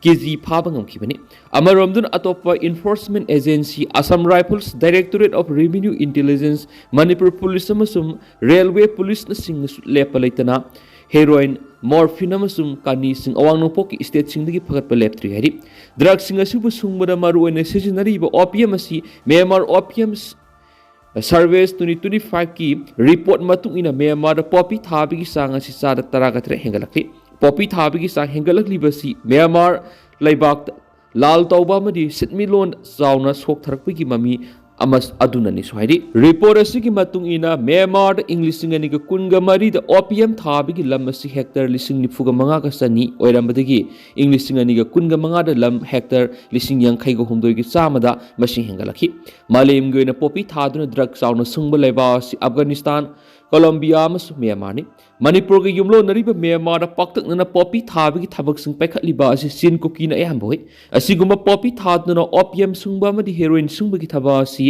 ꯀꯦ ꯖꯤ ꯐꯥꯕ ꯉꯝꯈꯤꯕꯅꯤ꯫ ꯑꯃꯔꯣꯝꯗꯅ ꯑꯇꯣꯞꯄ enforcement agency, Assam Rifles, Directorate of Revenue Intelligence, Manipur police ꯑꯃꯁꯨꯡ ꯔꯦꯜꯋꯦ ꯄꯨꯂꯤꯁꯅꯆꯤꯡꯕꯁꯨ ꯂꯦꯞꯄ ꯂꯩꯇꯅ ꯍꯦꯔꯣꯏꯟ, ꯃꯣꯔꯐꯤꯟ ꯑꯃꯁꯨꯡ ꯀꯥꯅꯤꯁꯤꯡ ꯑꯋꯥꯡ ꯅꯣꯡꯄꯣꯛꯀꯤ ꯁ꯭ꯇꯦꯠꯁꯤꯡꯗꯒꯤ ꯐꯒꯠꯄ ꯂꯦꯞꯇ꯭ꯔꯤ ꯍꯥꯏꯔꯤ꯫ ꯗ꯭ꯔꯒꯁꯤꯡ ꯑꯁꯤꯕꯨ ꯁꯨꯡꯕꯗ ꯃꯔꯨꯑꯣꯏꯅ ꯁꯤꯖꯤꯟꯅꯔꯤꯕ opium ꯑꯁꯤ Myanmar opium Surveys twenty twenty fiveꯀꯤ ꯔꯤꯄꯣꯔꯠ ꯃꯇꯨꯡ ꯏꯟꯅ ꯃ꯭ꯌꯥꯟꯃꯥꯔꯗ ꯄꯣꯄꯤ ꯊꯥꯕꯒꯤ ꯆꯥꯡ ꯑꯁꯤ ꯆꯥꯗ ꯇꯔꯥꯒ ꯇꯔꯦꯠ ꯍꯦꯟꯒꯠꯂꯛꯂꯤ꯫ ꯄꯣꯄꯤ ꯊꯥꯕꯒꯤ ꯆꯥꯡ ꯍꯦꯟꯒꯠꯂꯛꯂꯤꯕꯁꯤ ꯃ꯭ꯌꯥꯟꯃꯥꯔ ꯂꯩꯕꯥꯛꯇ ꯂꯥꯜ ꯇꯧꯕ ꯑꯃꯗꯤ ꯁꯤꯟꯃꯤꯠꯂꯣꯟ ꯆꯥꯎꯅ ꯁꯣꯛꯊꯔꯛꯄꯒꯤ ꯃꯃꯤ ꯑꯃ ꯑꯗꯨꯅꯅꯤꯁꯨ ꯍꯥꯏꯔꯤ꯫ ꯔꯤꯄꯣꯔꯠ ꯑꯁꯤꯒꯤ ꯃꯇꯨꯡ ꯏꯟꯅ ꯃ꯭ꯌꯥꯟꯃꯥꯔꯗ ꯏꯪ ꯂꯤꯁꯤꯡ ꯑꯅꯤꯒ ꯀꯨꯟꯒ ꯃꯔꯤꯗ ꯑꯣꯄꯤꯌꯝ ꯊꯥꯕꯒꯤ ꯂꯝ ꯑꯁꯤ ꯍꯦꯛꯇꯔ ꯂꯤꯁꯤꯡ ꯅꯤꯐꯨꯒ ꯃꯉꯥꯒ ꯆꯅꯤ ꯑꯣꯏꯔꯝꯕꯗꯒꯤ ꯏꯪ ꯂꯤꯁꯤꯡ ꯑꯅꯤꯒ ꯀꯨꯟꯒ ꯃꯉꯥꯗ ꯂꯝ ꯍꯦꯛꯇꯔ ꯂꯤꯁꯤꯡ ꯌꯥꯡꯈꯩꯒ ꯍꯨꯝꯗꯣꯏꯒꯤ ꯆꯥꯝꯃꯗ ꯃꯁꯤꯡ ꯍꯦꯟꯒꯠꯂꯛꯈꯤ꯫ ꯃꯥꯂꯦꯝꯒꯤ ꯑꯣꯏꯅ ꯄꯣꯄꯤ ꯊꯥꯗꯨꯅ ꯗ꯭ꯔꯒ ꯆꯥꯎꯅ ꯁꯨꯡꯕ ꯂꯩꯕꯥꯛ ꯑꯁꯤ ꯑꯐꯒꯥꯅꯤꯁꯇꯥꯟ, ꯀꯣꯂꯣꯝꯕꯤꯌꯥ ꯑꯃꯁꯨꯡ ꯃ꯭ꯌꯥꯟꯃꯥꯔꯅꯤ꯫ ꯃꯅꯤꯄꯨꯔꯒ ꯌꯨꯝꯂꯣꯟꯅꯔꯤꯕ ꯃ꯭ꯌꯥꯟꯃꯥꯔꯗ ꯄꯥꯛꯇꯛꯅꯅ ꯄꯣꯄꯤ ꯊꯥꯕꯒꯤ ꯊꯕꯛꯁꯤꯡ ꯄꯥꯏꯈꯠꯂꯤꯕ ꯑꯁꯤ ꯆꯤꯟ ꯀꯨꯀꯤꯅ ꯑꯌꯥꯝꯕ ꯑꯣꯏ꯫ ꯑꯁꯤꯒꯨꯝꯕ ꯄꯣꯄꯤ ꯊꯥꯗꯨꯅ ꯑꯣꯄꯤꯌꯝ ꯁꯨꯡꯕ ꯑꯃꯗꯤ ꯍꯦꯔꯣꯏꯟ ꯁꯨꯡꯕꯒꯤ ꯊꯕꯛ ꯑꯁꯤ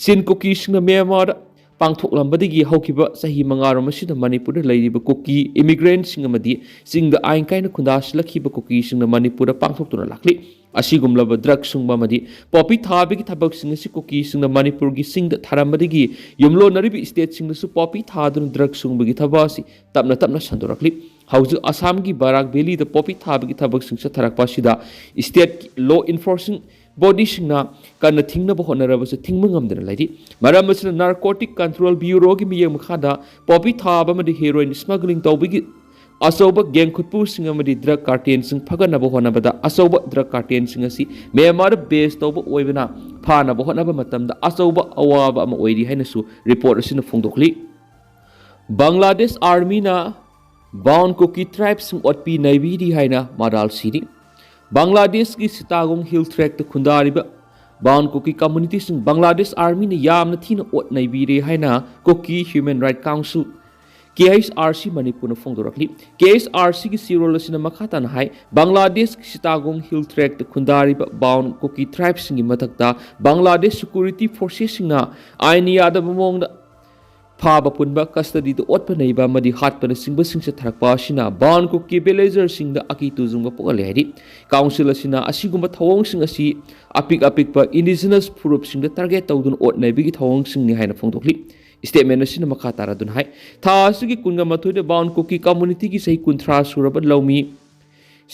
ꯆꯤꯟ ꯀꯨꯀꯤꯁꯤꯡꯅ ꯃ꯭ꯌꯥꯟꯃꯥꯔꯗ ꯄꯥꯡꯊꯣꯛꯂꯝꯕꯗꯒꯤ ꯍꯧꯈꯤꯕ ꯆꯍꯤ ꯃꯉꯥꯔꯣꯝ ꯑꯁꯤꯗ ꯃꯅꯤꯄꯨꯔꯗ ꯂꯩꯔꯤꯕ ꯀꯨꯀꯤ ꯏꯃꯤꯒ꯭ꯔꯦꯟꯁꯤꯡ ꯑꯃꯗꯤ ꯆꯤꯡꯗ ꯑꯥꯏꯟ ꯀꯥꯏꯅ ꯈꯨꯟꯗꯥꯁꯤꯜꯂꯛꯈꯤꯕ ꯀꯨꯀꯤꯁꯤꯡꯅ ꯃꯅꯤꯄꯨꯔꯗ ꯄꯥꯡꯊꯣꯛꯇꯨꯅ ꯂꯥꯛꯂꯤ꯫ ꯑꯁꯤꯒꯨꯝꯂꯕ ꯗ꯭ꯔꯒ ꯁꯨꯡꯕ ꯑꯃꯗꯤ ꯄꯣꯄꯤ ꯊꯥꯕꯒꯤ ꯊꯕꯛꯁꯤꯡ ꯑꯁꯤ ꯀꯨꯀꯤꯁꯤꯡꯅ ꯃꯅꯤꯄꯨꯔꯒꯤ ꯆꯤꯡꯗ ꯊꯥꯔꯝꯕꯗꯒꯤ ꯌꯨꯝꯂꯣꯟꯅꯔꯤꯕ ꯁ꯭ꯇꯦꯠꯁꯤꯡꯗꯁꯨ ꯄꯣꯄꯤ ꯊꯥꯗꯨꯅ ꯗ꯭ꯔꯒ ꯁꯨꯡꯕꯒꯤ ꯊꯕꯛ ꯑꯁꯤ ꯇꯞꯅ ꯇꯞꯅ ꯁꯟꯗꯣꯔꯛꯂꯤ꯫ ꯍꯧꯖꯤꯛ ꯑꯁꯥꯝꯒꯤ ꯕꯔꯥꯛ ꯚꯦꯂꯤꯗ ꯄꯣꯄꯤ ꯊꯥꯕꯒꯤ ꯊꯕꯛꯁꯤꯡ ꯆꯠꯊꯔꯛꯄ ꯑꯁꯤꯗ ꯁ꯭ꯇꯦꯠꯀꯤ ꯂꯣ ꯏꯟꯐꯣꯔꯁꯤꯡ ꯕꯣꯗꯤꯁꯤꯡꯅ ꯀꯟꯅ ꯊꯤꯡꯅꯕ ꯍꯣꯠꯅꯔꯕꯁꯨ ꯊꯤꯡꯕ ꯉꯝꯗꯅ ꯂꯩꯔꯤ꯫ ꯃꯔꯝ ꯑꯁꯤꯅ ꯅꯥꯔꯀꯣꯇꯤꯛ ꯀꯟꯇ꯭ꯔꯣꯜ ꯕ꯭ꯌꯨꯔꯣꯒꯤ ꯃꯤꯠꯌꯦꯡ ꯃꯈꯥꯗ ꯄꯣꯄꯤ ꯊꯥꯕ ꯑꯃꯗꯤ ꯍꯦꯔꯣꯏꯟ ꯁ꯭ꯃꯒ꯭ꯂꯤꯡ ꯇꯧꯕꯒꯤ ꯑꯆꯧꯕ ꯒꯦꯡ ꯈꯨꯠꯄꯨꯁꯤꯡ ꯑꯃꯗꯤ ꯗ꯭ꯔꯒ ꯀꯥꯔꯇꯦꯜꯁꯤꯡ ꯐꯒꯠꯅꯕ ꯍꯣꯠꯅꯕꯗ ꯑꯆꯧꯕ ꯗ꯭ꯔꯒ ꯀꯥꯔꯇꯦꯜꯁꯤꯡ ꯑꯁꯤ ꯃ꯭ꯌꯥꯟꯃꯥꯔꯗ ꯕꯦꯁ ꯇꯧꯕ ꯑꯣꯏꯕꯅ ꯐꯥꯅꯕ ꯍꯣꯠꯅꯕ ꯃꯇꯝꯗ ꯑꯆꯧꯕ ꯑꯋꯥꯕ ꯑꯃ ꯑꯣꯏꯔꯤ ꯍꯥꯏꯅꯁꯨ ꯔꯤꯄꯣꯔꯠ ꯑꯁꯤꯅ ꯐꯣꯡꯗꯣꯛꯂꯤ꯫ ꯕꯪꯒ꯭ꯂꯥꯗꯦꯁ ꯑꯥꯔꯃꯤꯅ ꯕꯥꯎꯟ ꯀꯨꯀꯤ ꯇ꯭ꯔꯥꯏꯕꯁꯤꯡ ꯑꯣꯠꯄꯤ ꯅꯩꯕꯤꯔꯤ ꯍꯥꯏꯅ ꯃꯔꯥꯜ ꯁꯤꯔꯤ꯫ ꯕꯪꯒ꯭ꯂꯥꯗꯦꯁꯀꯤ ꯁꯤꯇꯥꯒꯣꯡ ꯍꯤꯜ ꯇ꯭ꯔꯦꯛꯇ ꯈꯨꯟꯗꯥꯔꯤꯕ ꯕꯥꯎꯟ ꯀꯨꯀꯤ ꯀꯝꯃꯨꯅꯤꯇꯤꯁꯤꯡ ꯕꯪꯒ꯭ꯂꯥꯗꯦꯁ ꯑꯥꯔꯃꯤꯅ ꯌꯥꯝꯅ ꯊꯤꯅ ꯑꯣꯠ ꯅꯩꯕꯤꯔꯦ ꯍꯥꯏꯅ ꯀꯨꯀꯤ ꯍ꯭ꯌꯨꯃꯦꯟ ꯔꯥꯏꯠ ꯀꯥꯎꯟꯁꯤꯜ, ꯀꯦ ꯑꯩꯆ ꯑꯥꯔ ꯁꯤ ꯃꯅꯤꯄꯨꯔꯅ ꯐꯣꯡꯗꯣꯔꯛꯂꯤ꯫ ꯀꯦ ꯑꯩꯆ ꯑꯥꯔ ꯁꯤꯒꯤ ꯆꯦꯔꯣꯜ ꯑꯁꯤꯅ ꯃꯈꯥ ꯇꯥꯅ ꯍꯥꯏ, ꯕꯪꯒ꯭ꯂꯥꯗꯦꯁꯀꯤ ꯁꯤꯇꯥꯒꯣꯡ ꯍꯤꯜ ꯇ꯭ꯔꯦꯛꯇ ꯈꯨꯟꯗꯥꯔꯤꯕ ꯕꯥꯎꯟ ꯀꯨꯀꯤ ꯇ꯭ꯔꯥꯏꯕꯁꯤꯡꯒꯤ ꯃꯊꯛꯇ ꯕꯪꯒ꯭ꯂꯥꯗꯦꯁ ꯁꯦꯀ꯭ꯌꯨꯔꯤꯇꯤ ꯐꯣꯔꯁꯦꯁꯁꯤꯡꯅ ꯑꯥꯏꯟ ꯌꯥꯗꯕ ꯃꯑꯣꯡꯗ ꯐꯥꯕ ꯄꯨꯟꯕ, ꯀꯁꯇꯗꯤꯗ ꯑꯣꯠꯄ ꯅꯩꯕ ꯑꯃꯗꯤ ꯍꯥꯠꯄꯅꯆꯤꯡꯕꯁꯤꯡ ꯆꯠꯊꯔꯛꯄ ꯑꯁꯤꯅ ꯕꯥꯎꯟ ꯀꯨꯀꯤ ꯚꯤꯂꯦꯖꯔꯁꯤꯡꯗ ꯑꯀꯤ ꯇꯨꯖꯨꯡꯕ ꯄꯣꯛꯍꯜꯂꯦ ꯍꯥꯏꯔꯤ꯫ ꯀꯥꯎꯟꯁꯤꯜ ꯑꯁꯤꯅ ꯑꯁꯤꯒꯨꯝꯕ ꯊꯧꯑꯣꯡꯁꯤꯡ ꯑꯁꯤ ꯑꯄꯤꯛ ꯑꯄꯤꯛꯄ ꯏꯟꯗꯤꯖꯤꯅꯁ ꯐꯨꯔꯨꯞꯁꯤꯡꯗ ꯇꯥꯔꯒꯦꯠ ꯇꯧꯗꯨꯅ ꯑꯣꯠ ꯅꯩꯕꯒꯤ ꯊꯧꯑꯣꯡꯁꯤꯡꯅꯤ ꯍꯥꯏꯅ ꯐꯣꯡꯗꯣꯛꯂꯤ꯫ ꯁ꯭ꯇꯦꯠꯃꯦꯟ ꯑꯁꯤꯅ ꯃꯈꯥ ꯇꯥꯔꯗꯨꯅ ꯍꯥꯏ, ꯊꯥ ꯑꯁꯤꯒꯤ ꯀꯨꯟꯒ ꯃꯥꯊꯣꯏꯗ ꯕꯥꯎꯟ ꯀꯨꯀꯤ ꯀꯝꯃꯨꯅꯤꯇꯤꯒꯤ ꯆꯍꯤ ꯀꯨꯟꯊ꯭ꯔꯥ ꯁꯨꯔꯕ ꯂꯧꯃꯤ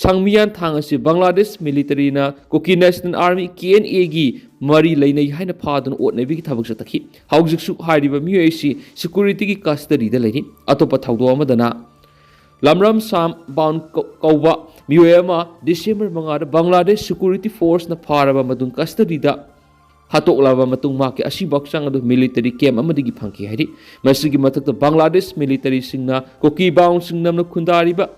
ꯁꯪꯃꯤꯌꯥꯟ ꯊꯥꯡ ꯑꯁꯤ ꯕꯪꯒ꯭ꯂꯥꯗꯦꯁ ꯃꯤꯂꯤꯇꯔꯤꯅ ꯀꯨꯀꯤ ꯅꯦꯁꯅꯦꯜ ꯑꯥꯔꯃꯤ, ꯀꯦ ꯑꯦꯟ ꯑꯦꯒꯤ ꯃꯔꯤ ꯂꯩꯅꯩ ꯍꯥꯏꯅ ꯐꯥꯗꯨꯅ ꯑꯣꯠ ꯅꯩꯕꯒꯤ ꯊꯕꯛ ꯆꯠꯊꯈꯤ꯫ ꯍꯧꯖꯤꯛꯁꯨ ꯍꯥꯏꯔꯤꯕ ꯃꯤꯑꯣꯏ ꯑꯁꯤ ꯁꯦꯀ꯭ꯌꯨꯔꯤꯇꯤꯒꯤ ꯀꯁꯇꯗꯤꯗ ꯂꯩꯔꯤ꯫ ꯑꯇꯣꯞꯄ ꯊꯧꯗꯣꯛ ꯑꯃꯗꯅ ꯂꯝꯔꯝ ꯁꯥꯝ ꯕꯥꯎꯟ ꯀꯧ-, ꯀꯧꯕ ꯃꯤꯑꯣꯏ ꯑꯃ ꯗꯤꯁꯦꯝꯕꯔ ꯃꯉꯥꯗ ꯕꯪꯒ꯭ꯂꯥꯗꯦꯁ ꯁꯦꯀ꯭ꯌꯨꯔꯤꯇꯤ ꯐꯣꯔꯁꯅ ꯐꯥꯔꯕ ꯃꯇꯨꯡ ꯀꯁꯇꯗꯤꯗ ꯍꯥꯠꯇꯣꯛꯂꯕ ꯃꯇꯨꯡ ꯃꯍꯥꯛꯀꯤ ꯑꯁꯤꯕ ꯍꯛꯆꯥꯡ ꯑꯗꯨ ꯃꯤꯂꯤꯇꯔꯤ ꯀꯦꯝ ꯑꯃꯗꯒꯤ ꯐꯪꯈꯤ ꯍꯥꯏꯔꯤ꯫ ꯃꯁꯤꯒꯤ ꯃꯊꯛꯇ ꯕꯪꯒ꯭ꯂꯥꯗꯦꯁ ꯃꯤꯂꯤꯇꯔꯤꯁꯤꯡꯅ ꯀꯨꯀꯤ ꯕꯥꯎꯟꯁꯤꯡ ꯅꯝꯅ ꯈꯨꯟꯗꯥꯔꯤꯕ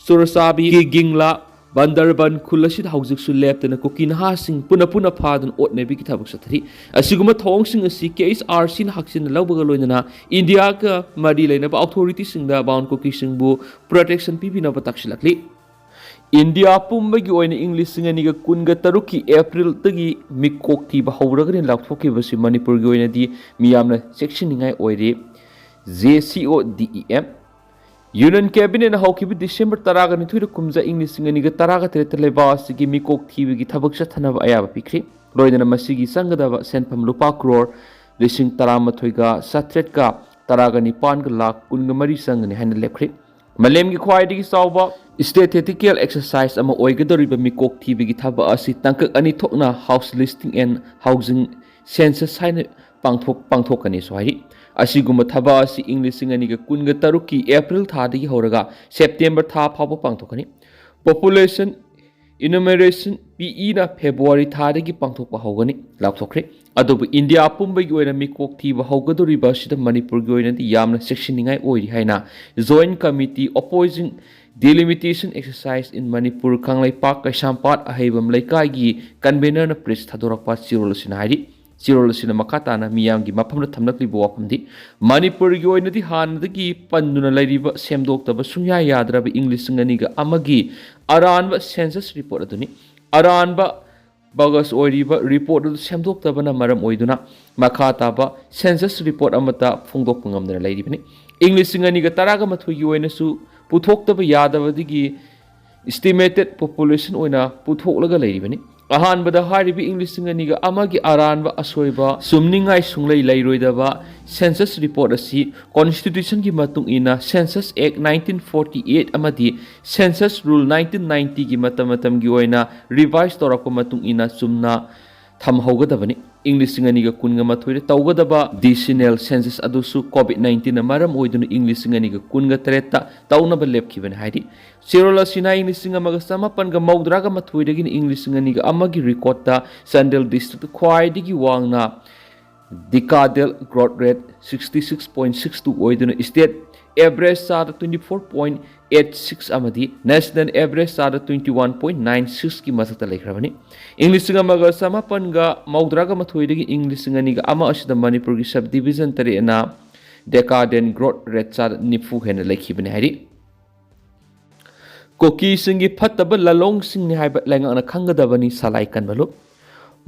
ꯁꯨꯔꯁꯥꯕꯤꯒꯤ ꯒꯤꯡꯂꯥ ꯕꯟꯗꯔꯕꯟ ꯈꯨꯜ ꯑꯁꯤꯗ ꯍꯧꯖꯤꯛꯁꯨ ꯂꯦꯞꯇꯅ ꯀꯨꯀꯤ ꯅꯍꯥꯁꯤꯡ ꯄꯨꯟꯅ ꯄꯨꯟꯅ ꯐꯥꯗꯨꯅ ꯑꯣꯠ ꯅꯩꯕꯒꯤ ꯊꯕꯛ ꯆꯠꯊꯔꯤ꯫ ꯑꯁꯤꯒꯨꯝꯕ ꯊꯧꯑꯣꯡꯁꯤꯡ ꯑꯁꯤ ꯀꯦ ꯑꯩꯆ ꯑꯥꯔ ꯁꯤꯅ ꯍꯛꯆꯤꯟꯅ ꯂꯧꯕꯒ ꯂꯣꯏꯅꯅ ꯏꯟꯗꯤꯌꯥꯒ ꯃꯔꯤ ꯂꯩꯅꯕ ꯑꯣꯊꯣꯔꯤꯇꯤꯁꯤꯡꯗ ꯕꯥꯎꯟ ꯀꯨꯀꯤꯁꯤꯡꯕꯨ ꯄ꯭ꯔꯣꯇꯦꯛꯁꯟ ꯄꯤꯕꯤꯅꯕ ꯇꯥꯛꯁꯤꯜꯂꯛꯂꯤ꯫ ꯏꯟꯗꯤꯌꯥ ꯄꯨꯝꯕꯒꯤ ꯑꯣꯏꯅ ꯏꯪ ꯂꯤꯁꯤꯡ ꯑꯅꯤꯒ ꯀꯨꯟꯒ ꯇꯔꯨꯛꯀꯤ ꯑꯦꯄ꯭ꯔꯤꯜꯗꯒꯤ ꯃꯤꯀꯣꯛ ꯊꯤꯕ ꯍꯧꯔꯒꯅꯤ ꯂꯥꯎꯊꯣꯛꯈꯤꯕꯁꯤ ꯃꯅꯤꯄꯨꯔꯒꯤ ꯑꯣꯏꯅꯗꯤ ꯃꯤꯌꯥꯝꯅ ꯆꯦꯛꯁꯤꯟꯅꯤꯡꯉꯥꯏ ꯑꯣꯏꯔꯤ꯫ ꯖꯦ ꯁꯤ ꯑꯣ ꯗꯤ ꯏ ꯑꯦꯝ꯫ ꯌꯨꯅꯤꯌꯟ ꯀꯦꯕꯤꯅꯦꯠꯅ ꯍꯧꯈꯤꯕ ꯗꯤꯁꯦꯝꯕꯔ ꯇꯔꯥꯒ ꯅꯤꯊꯣꯏꯗ ꯀꯨꯝꯖꯥ ꯏꯪ ꯂꯤꯁꯤꯡ ꯑꯅꯤꯒ ꯇꯔꯥꯒ ꯇꯔꯦꯠꯇ ꯂꯩꯕꯥꯛ ꯑꯁꯤꯒꯤ ꯃꯤꯀꯣꯛ ꯊꯤꯕꯒꯤ ꯊꯕꯛ ꯆꯠꯊꯅꯕ ꯑꯌꯥꯕ ꯄꯤꯈ꯭ꯔꯤ꯫ ꯂꯣꯏꯅꯅ ꯃꯁꯤꯒꯤ ꯆꯪꯒꯗꯕ ꯁꯦꯟꯐꯝ ꯂꯨꯄꯥ ꯀ꯭ꯔꯣꯔ ꯂꯤꯁꯤꯡ ꯇꯔꯥꯃꯥꯊꯣꯏꯒ ꯆꯥꯇ꯭ꯔꯦꯠꯀ ꯇꯔꯥꯒ ꯅꯤꯄꯥꯟꯒ ꯂꯥꯈ ꯀꯨꯟꯒ ꯃꯔꯤ ꯆꯪꯒꯅꯤ ꯍꯥꯏꯅ ꯂꯦꯞꯈ꯭ꯔꯤ꯫ ꯃꯥꯂꯦꯝꯒꯤ ꯈ꯭ꯋꯥꯏꯗꯒꯤ ꯆꯥꯎꯕ ꯁ꯭ꯇꯦꯇꯤꯁꯇꯤꯀꯦꯜ ꯑꯦꯛꯁꯔꯁꯥꯏꯁ ꯑꯃ ꯑꯣꯏꯒꯗꯧꯔꯤꯕ ꯃꯤꯀꯣꯛ ꯊꯤꯕꯒꯤ ꯊꯕꯛ ꯑꯁꯤ ꯇꯥꯡꯀꯛ ꯑꯅꯤ ꯊꯣꯛꯅ house listing and housing census ꯍꯥꯏꯅ ꯄꯥꯡꯊꯣꯛ-, ꯄꯥꯡꯊꯣꯛꯀꯅꯤꯁꯨ ꯍꯥꯏꯔꯤ꯫ ꯑꯁꯤꯒꯨꯝꯕ ꯊꯕꯛ ꯑꯁꯤ ꯏꯪ ꯂꯤꯁꯤꯡ ꯑꯅꯤꯒ ꯀꯨꯟꯒ ꯇꯔꯨꯛꯀꯤ ꯑꯦꯄ꯭ꯔꯤꯜ ꯊꯥꯗꯒꯤ ꯍꯧꯔꯒ ꯁꯦꯞꯇꯦꯝꯕꯔ ꯊꯥ ꯐꯥꯎꯕ ꯄꯥꯡꯊꯣꯛꯀꯅꯤ꯫ ꯄꯣꯄꯨꯂꯦꯁꯟ ꯏꯅꯨꯃꯦꯔꯦꯁꯟ ꯄꯤ ꯏꯅ ꯐꯦꯕ꯭ꯔꯨꯋꯥꯔꯤ ꯊꯥꯗꯒꯤ ꯄꯥꯡꯊꯣꯛꯄ ꯍꯧꯒꯅꯤ ꯂꯥꯎꯊꯣꯛꯈ꯭ꯔꯦ꯫ ꯑꯗꯨꯕꯨ ꯏꯟꯗꯤꯌꯥ ꯄꯨꯝꯕꯒꯤ ꯑꯣꯏꯅ ꯃꯤꯀꯣꯛ ꯊꯤꯕ ꯍꯧꯒꯗꯧꯔꯤꯕ ꯑꯁꯤꯗ ꯃꯅꯤꯄꯨꯔꯒꯤ ꯑꯣꯏꯅꯗꯤ ꯌꯥꯝꯅ ꯆꯦꯛꯁꯤꯟꯅꯤꯡꯉꯥꯏ ꯑꯣꯏꯔꯤ ꯍꯥꯏꯅ Joint Committee Opposing Delimitation Exercise in Manipur Kangleipak ꯀꯩꯁꯥꯝꯄꯥꯠ ꯑꯍꯩꯕꯝ ꯂꯩꯀꯥꯏꯒꯤ ꯀꯟꯚꯦꯅꯔꯅ ꯄ꯭ꯔꯦꯁ ꯊꯥꯗꯣꯔꯛꯄ ꯆꯦꯔꯣꯜ ꯑꯁꯤꯅ ꯍꯥꯏꯔꯤ꯫ ꯆꯦꯔꯣꯜ ꯑꯁꯤꯅ ꯃꯈꯥ ꯇꯥꯅ ꯃꯤꯌꯥꯝꯒꯤ ꯃꯐꯝꯗ ꯊꯝꯂꯛꯂꯤꯕ ꯋꯥꯐꯝꯗꯤ, ꯃꯅꯤꯄꯨꯔꯒꯤ ꯑꯣꯏꯅꯗꯤ ꯍꯥꯟꯅꯗꯒꯤ ꯄꯟꯗꯨꯅ ꯂꯩꯔꯤꯕ ꯁꯦꯝꯗꯣꯛꯇꯕ ꯁꯨꯡꯌꯥ ꯌꯥꯗ꯭ꯔꯕ ꯏꯪ ꯂꯤꯁꯤꯡ ꯑꯅꯤꯒ ꯑꯃꯒꯤ ꯑꯔꯥꯟꯕ ꯁꯦꯟꯁꯁ ꯔꯤꯄꯣꯔꯠ ꯑꯗꯨꯅꯤ꯫ ꯑꯔꯥꯟꯕ ꯕꯒꯁ ꯑꯣꯏꯔꯤꯕ ꯔꯤꯄꯣꯔꯠ ꯑꯗꯨ ꯁꯦꯝꯗꯣꯛꯇꯕꯅ ꯃꯔꯝ ꯑꯣꯏꯗꯨꯅ ꯃꯈꯥ ꯇꯥꯕ ꯁꯦꯟꯁꯁ ꯔꯤꯄꯣꯔꯠ ꯑꯃꯠꯇ ꯐꯣꯡꯗꯣꯛꯄ ꯉꯝꯗꯅ ꯂꯩꯔꯤꯕꯅꯤ꯫ ꯏꯪ ꯂꯤꯁꯤꯡ ꯑꯅꯤꯒ ꯇꯔꯥꯒ ꯃꯥꯊꯣꯏꯒꯤ ꯑꯣꯏꯅꯁꯨ ꯄꯨꯊꯣꯛꯇꯕ ꯌꯥꯗꯕꯗꯒꯤ ꯏꯁꯇꯤꯃꯦꯇꯦꯠ ꯄꯣꯄꯨꯂꯦꯁꯟ ꯑꯣꯏꯅ ꯄꯨꯊꯣꯛꯂꯒ ꯂꯩꯔꯤꯕꯅꯤ꯫ ꯑꯍꯥꯟꯕꯗ ꯍꯥꯏꯔꯤꯕ ꯏꯪ ꯂꯤꯁꯤꯡ ꯑꯅꯤꯒ ꯑꯃꯒꯤ ꯑꯔꯥꯟꯕ ꯑꯁꯣꯏꯕ ꯆꯨꯝꯅꯤꯡꯉꯥꯏ ꯁꯨꯡꯂꯩ ꯂꯩꯔꯣꯏꯗꯕ ꯁꯦꯟꯁꯁ ꯔꯤꯄꯣꯔꯠ ꯑꯁꯤ ꯀꯣꯟꯁꯇꯤꯇ꯭ꯌꯨꯁꯟꯒꯤ ꯃꯇꯨꯡ ꯏꯟꯅ ꯁꯦꯟꯁꯁ ꯑꯦꯛ ꯅꯥꯏꯟꯇꯤꯟ ꯐꯣꯔꯇꯤ ꯑꯦꯠ ꯑꯃꯗꯤ ꯁꯦꯟꯁꯁ ꯔꯨꯜ ꯅꯥꯏꯟꯇꯤꯟ ꯅꯥꯏꯟꯇꯤꯒꯤ ꯃꯇꯝ ꯃꯇꯝꯒꯤ ꯑꯣꯏꯅ ꯔꯤꯚꯥꯏꯁ ꯇꯧꯔꯛꯄ ꯃꯇꯨꯡ ꯏꯟꯅ ꯆꯨꯝꯅ ꯊꯝꯍꯧꯒꯗꯕꯅꯤ꯫ ꯏꯪ ꯂꯤꯁꯤꯡ ꯑꯅꯤꯒ ꯀꯨꯟꯒ ꯃꯥꯊꯣꯏꯗ ꯇꯧꯒꯗꯕ decennial census ꯑꯗꯨꯁꯨ COVID nineteenꯅ ꯃꯔꯝ ꯑꯣꯏꯗꯨꯅ ꯏꯪ ꯂꯤꯁꯤꯡ ꯑꯅꯤꯒ ꯀꯨꯟꯒ ꯇꯔꯦꯠꯇ ꯇꯧꯅꯕ ꯂꯦꯞꯈꯤꯕꯅꯤ ꯍꯥꯏꯔꯤ꯫ ꯆꯦꯔꯣꯜ ꯑꯁꯤꯅ ꯏꯪ ꯂꯤꯁꯤꯡ ꯑꯃꯒ ꯆꯃꯥꯄꯟꯒ ꯃꯧꯗ꯭ꯔꯥꯒ ꯃꯥꯊꯣꯏꯗꯒꯤꯅ ꯏꯪ ꯂꯤꯁꯤꯡ ꯑꯅꯤꯒ ꯑꯃꯒꯤ recordꯇ ꯆꯥꯟꯗꯦꯜ districtꯇ ꯈ꯭ꯋꯥꯏꯗꯒꯤ ꯋꯥꯡꯅ decadal growth rate sixty six point six two ꯑꯣꯏꯗꯨꯅ state average ꯆꯥꯗ twenty four point eight six ꯑꯃꯗꯤ national average ꯆꯥꯗ twenty one point nine sixꯀꯤ ꯃꯊꯛꯇ ꯂꯩꯈ꯭ꯔꯕꯅꯤ꯫ ꯏꯪ ꯂꯤꯁꯤꯡ ꯑꯃꯒ ꯆꯃꯥꯄꯟꯒ ꯃꯧꯗ꯭ꯔꯥꯒ ꯃꯥꯊꯣꯏꯗꯒꯤ ꯏꯪ ꯂꯤꯁꯤꯡ ꯑꯅꯤꯒ ꯑꯃ ꯑꯁꯤꯗ ꯃꯅꯤꯄꯨꯔꯒꯤ subdivision ꯇꯔꯦꯠꯅ decadal growth rate ꯆꯥꯗ ꯅꯤꯐꯨ ꯍꯦꯟꯅ ꯂꯩꯈꯤꯕꯅꯤ ꯍꯥꯏꯔꯤ꯫ ꯀꯨꯀꯤꯁꯤꯡꯒꯤ ꯐꯠꯇꯕ ꯂꯂꯣꯡꯁꯤꯡꯅꯤ ꯍꯥꯏꯕ ꯂꯩꯉꯥꯛꯅ ꯈꯪꯒꯗꯕꯅꯤ, ꯁꯂꯥꯏ ꯀꯟꯕ ꯂꯨꯞ꯫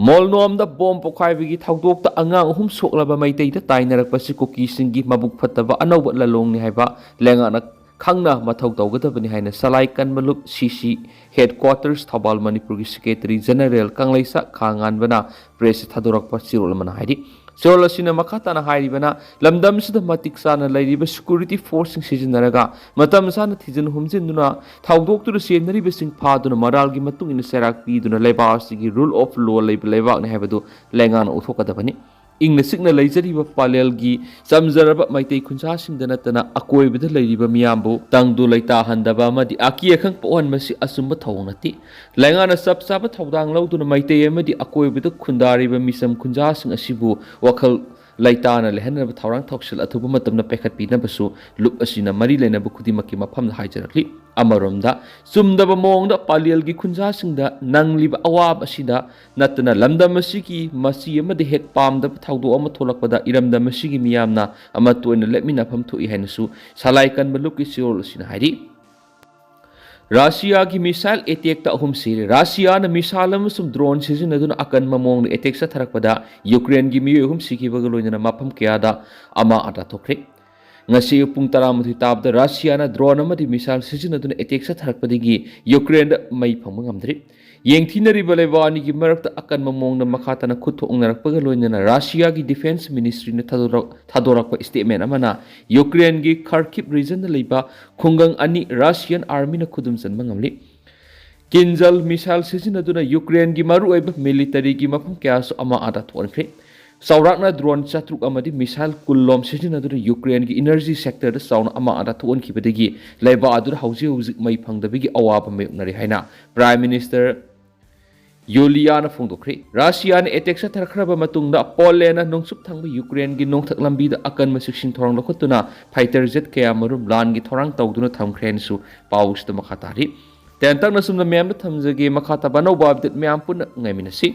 ꯃꯣꯜꯅꯣꯝꯗ ꯕꯣꯝ ꯄꯣꯈꯥꯏꯕꯒꯤ ꯊꯧꯗꯣꯛꯇ ꯑꯉꯥꯡ ꯑꯍꯨꯝ ꯁꯣꯛꯂꯕ ꯃꯩꯇꯩꯗ ꯇꯥꯏꯅꯔꯛꯄꯁꯤ ꯀꯨꯀꯤꯁꯤꯡꯒꯤ ꯃꯕꯨꯛ ꯐꯠꯇꯕ ꯑꯅꯧꯕ ꯂꯂꯣꯡꯅꯤ ꯍꯥꯏꯕ ꯂꯩꯉꯥꯛꯅ ꯈꯪꯅ ꯃꯊꯧ ꯇꯧꯒꯗꯕꯅꯤ ꯍꯥꯏꯅ ꯁꯂꯥꯏ ꯀꯟꯕ ꯂꯨꯞ, CC headquarters ꯊꯧꯕꯥꯜ ꯃꯅꯤꯄꯨꯔꯒꯤ secretary general ꯀꯪꯂꯩꯁꯥ ꯈꯥ ꯉꯥꯟꯕꯅ press ꯊꯥꯗꯣꯔꯛꯄ ꯆꯦꯔꯣꯜ ꯑꯃꯅ ꯍꯥꯏꯔꯤ꯫ ꯆꯦꯔꯣꯜ ꯑꯁꯤꯅ ꯃꯈꯥ ꯇꯥꯅ ꯍꯥꯏꯔꯤꯕꯅ, ꯂꯝꯗꯝꯁꯤꯗ ꯃꯇꯤꯛ ꯆꯥꯅ ꯂꯩꯔꯤꯕ security forceꯁꯤꯡ ꯁꯤꯖꯤꯟꯅꯔꯒ ꯃꯇꯝ ꯆꯥꯅ ꯊꯤꯖꯤꯟ ꯍꯨꯝꯖꯤꯟꯗꯨꯅ ꯊꯧꯗꯣꯛꯇꯨꯗ ꯆꯦꯟꯅꯔꯤꯕꯁꯤꯡ ꯐꯥꯗꯨꯅ ꯃꯔꯥꯜꯒꯤ ꯃꯇꯨꯡ ꯏꯟꯅ ꯆꯩꯔꯥꯛ ꯄꯤꯗꯨꯅ ꯂꯩꯕꯥꯛ ꯑꯁꯤꯒꯤ rule of law ꯂꯩꯕ ꯂꯩꯕꯥꯛꯅꯤ ꯍꯥꯏꯕꯗꯨ ꯂꯩꯉꯥꯛꯅ ꯎꯠꯊꯣꯛꯀꯗꯕꯅꯤ꯫ ꯏꯪꯅ ꯆꯤꯛꯅ ꯂꯩꯖꯔꯤꯕ ꯄꯂꯦꯜꯒꯤ ꯆꯝꯖꯔꯕ ꯃꯩꯇꯩ ꯈꯨꯟꯖꯥꯁꯤꯡꯗ ꯅꯠꯇꯅ ꯑꯀꯣꯏꯕꯗ ꯂꯩꯔꯤꯕ ꯃꯤꯌꯥꯝꯕꯨ ꯇꯪꯗꯨ ꯂꯩꯇꯥꯍꯟꯗꯕ ꯑꯃꯗꯤ ꯑꯀꯤ ꯑꯈꯪ ꯄꯣꯛꯍꯟꯕꯁꯤ ꯑꯆꯨꯝꯕ ꯊꯧꯑꯣꯡ ꯅꯠꯇꯦ꯫ ꯂꯩꯉꯥꯛꯅ ꯆꯞ ꯆꯥꯕ ꯊꯧꯗꯥꯡ ꯂꯧꯗꯨꯅ ꯃꯩꯇꯩ ꯑꯃꯗꯤ ꯑꯀꯣꯏꯕꯗ ꯈꯨꯟꯗꯥꯔꯤꯕ ꯃꯤꯆꯝ ꯈꯨꯟꯖꯥꯁꯤꯡ ꯑꯁꯤꯕꯨ ꯋꯥꯈꯜ ꯂꯩꯇꯥꯅ ꯂꯩꯍꯟꯅꯕ ꯊꯧꯔꯥꯡ ꯊꯧꯁꯤꯜ ꯑꯊꯨꯕ ꯃꯇꯝꯗ ꯄꯥꯏꯈꯠꯄꯤꯅꯕꯁꯨ ꯂꯨꯞ ꯑꯁꯤꯅ ꯃꯔꯤ ꯂꯩꯅꯕ ꯈꯨꯗꯤꯡꯃꯛꯀꯤ ꯃꯐꯝꯗ ꯍꯥꯏꯖꯔꯛꯂꯤ꯫ ꯑꯃꯔꯣꯝꯗ, ꯆꯨꯝꯗꯕ ꯃꯑꯣꯡꯗ ꯄꯂꯦꯜꯒꯤ ꯈꯨꯟꯖꯥꯁꯤꯡꯗ ꯅꯪꯂꯤꯕ ꯑꯋꯥꯕ ꯑꯁꯤꯗ ꯅꯠꯇꯅ ꯂꯝꯗꯝ ꯑꯁꯤꯒꯤ ꯃꯆꯤ ꯑꯃꯗ ꯍꯦꯛ ꯄꯥꯝꯗꯕ ꯊꯧꯗꯣꯛ ꯑꯃ ꯊꯣꯛꯂꯛꯄꯗ ꯏꯔꯝꯗꯝ ꯑꯁꯤꯒꯤ ꯃꯤꯌꯥꯝꯅ ꯑꯃꯠꯇ ꯑꯣꯏꯅ ꯂꯦꯞꯃꯤꯟꯅꯐꯝ ꯊꯣꯛꯏ ꯍꯥꯏꯅꯁꯨ ꯁꯂꯥꯏ ꯀꯟꯕ ꯂꯨꯞꯀꯤ ꯆꯦꯔꯣꯜ ꯑꯁꯤꯅ ꯍꯥꯏꯔꯤ꯫ ꯔꯁꯤꯌꯥꯒꯤ missile attackꯇ ꯑꯍꯨꯝ ꯁꯤꯔꯦ꯫ ꯔꯁꯤꯌꯥꯅ missile ꯑꯃꯁꯨꯡ drone ꯁꯤꯖꯤꯟꯅꯗꯨꯅ ꯑꯀꯟꯕ ꯃꯑꯣꯡꯗ attack ꯆꯠꯊꯔꯛꯄꯗ ꯌꯨꯀ꯭ꯔꯦꯟꯒꯤ ꯃꯤꯑꯣꯏ ꯑꯍꯨꯝ ꯁꯤꯈꯤꯕꯒ ꯂꯣꯏꯅꯅ ꯃꯐꯝ ꯀꯌꯥꯗ ꯑꯃ ꯑꯇꯥ ꯊꯣꯛꯈ꯭ꯔꯦ꯫ ꯉꯁꯤ ꯑꯌꯨꯛ ꯄꯨꯡ ꯇꯔꯥꯃꯥꯊꯣꯏ ꯇꯥꯕꯗ ꯔꯁꯤꯌꯥꯅ drone ꯑꯃꯗꯤ missile ꯁꯤꯖꯤꯟꯅꯗꯨꯅ attack ꯆꯠꯊꯔꯛꯄꯗꯒꯤ ꯌꯨꯀ꯭ꯔꯦꯟꯗ ꯃꯩ ꯐꯪꯕ ꯉꯝꯗ꯭ꯔꯤ꯫ ꯌꯦꯡꯊꯤꯅꯔꯤꯕ ꯂꯩꯕꯥꯛ ꯑꯅꯤꯒꯤ ꯃꯔꯛꯇ ꯑꯀꯟꯕ ꯃꯑꯣꯡꯗ ꯃꯈꯥ ꯇꯥꯅ ꯈꯨꯠ ꯊꯣꯛꯅꯔꯛꯄꯒ ꯂꯣꯏꯅꯅ ꯔꯁꯤꯌꯥꯒꯤ defence ministryꯅ ꯊꯥꯗꯣꯔꯛ-, ꯊꯥꯗꯣꯔꯛꯄ statement ꯑꯃꯅ ꯌꯨꯀ꯭ꯔꯦꯟꯒꯤ Kharkiv regionꯗ ꯂꯩꯕ ꯈꯨꯡꯒꯪ ꯑꯅꯤ Russian armyꯅ ꯈꯨꯗꯨꯝ ꯆꯟꯕ ꯉꯝꯂꯤ꯫ ꯀꯤꯟꯖꯜ ꯃꯤꯁꯥꯏꯜ ꯁꯤꯖꯤꯟꯅꯗꯨꯅ ꯌꯨꯀ꯭ꯔꯦꯟꯒꯤ ꯃꯔꯨꯑꯣꯏꯕ ꯃꯤꯂꯤꯇꯔꯤꯒꯤ ꯃꯐꯝ ꯀꯌꯥꯁꯨ ꯑꯃꯥ ꯑꯇꯥ ꯊꯣꯛꯍꯟꯈ꯭ꯔꯦ꯫ ꯆꯥꯎꯔꯥꯛꯅ ꯗ꯭ꯔꯣꯟ ꯆꯥꯇ꯭ꯔꯨꯛ ꯑꯃꯗꯤ ꯃꯤꯁꯥꯏꯜ ꯀꯨꯟꯂꯣꯝ ꯁꯤꯖꯤꯟꯅꯗꯨꯅ ꯌꯨꯀ꯭ꯔꯦꯟꯒꯤ ꯏꯅꯔꯖꯤ ꯁꯦꯛꯇꯔꯗ ꯆꯥꯎꯅ ꯑꯃꯥ ꯑꯇꯥ ꯊꯣꯛꯍꯟꯈꯤꯕꯗꯒꯤ ꯂꯩꯕꯥꯛ ꯑꯗꯨꯗ ꯍꯧꯖꯤꯛ ꯍꯧꯖꯤꯛ ꯃꯩ ꯐꯪꯗꯕꯒꯤ ꯑꯋꯥꯕ ꯃꯥꯌꯣꯛꯅꯔꯤ ꯍꯥꯏꯅ ꯄ꯭ꯔꯥꯏꯝ ꯃꯤꯅꯤꯁꯇꯔ ꯌꯨꯂꯤꯌꯥꯅ ꯐꯣꯡꯗꯣꯛꯈ꯭ꯔꯦ꯫ ꯔꯁꯤꯌꯥꯅ ꯑꯦꯇꯦꯛ ꯆꯠꯊꯔꯛꯈ꯭ꯔꯕ ꯃꯇꯨꯡꯗ ꯄꯣꯂꯦꯟꯅ ꯅꯣꯡꯆꯨꯞ ꯊꯪꯕ ꯌꯨꯀ꯭ꯔꯦꯟꯒꯤ ꯅꯣꯡꯊꯛ ꯂꯝꯕꯤꯗ ꯑꯀꯟꯕ ꯆꯦꯛꯁꯤꯟ ꯊꯧꯔꯥꯡ ꯂꯧꯈꯠꯇꯨꯅ ꯐꯥꯏꯇꯔ ꯖꯦꯠ ꯀꯌꯥ ꯃꯔꯨꯝ ꯂꯥꯟꯒꯤ ꯊꯧꯔꯥꯡ ꯇꯧꯗꯨꯅ ꯊꯝꯈ꯭ꯔꯦ ꯍꯥꯏꯅꯁꯨ ꯄꯥꯎꯁꯤꯗ ꯃꯈꯥ ꯇꯥꯔꯤ꯫ ꯇꯦꯟꯇꯛꯅ ꯁꯨꯝꯅ ꯃꯌꯥꯝꯗ ꯊꯝꯖꯒꯦ꯫ ꯃꯈꯥ ꯇꯥꯕ ꯑꯅꯧꯕ ꯑꯞꯗꯦꯠ ꯃꯌꯥꯝ ꯄꯨꯟꯅ ꯉꯥꯏꯃꯤꯟꯅꯁꯤ꯫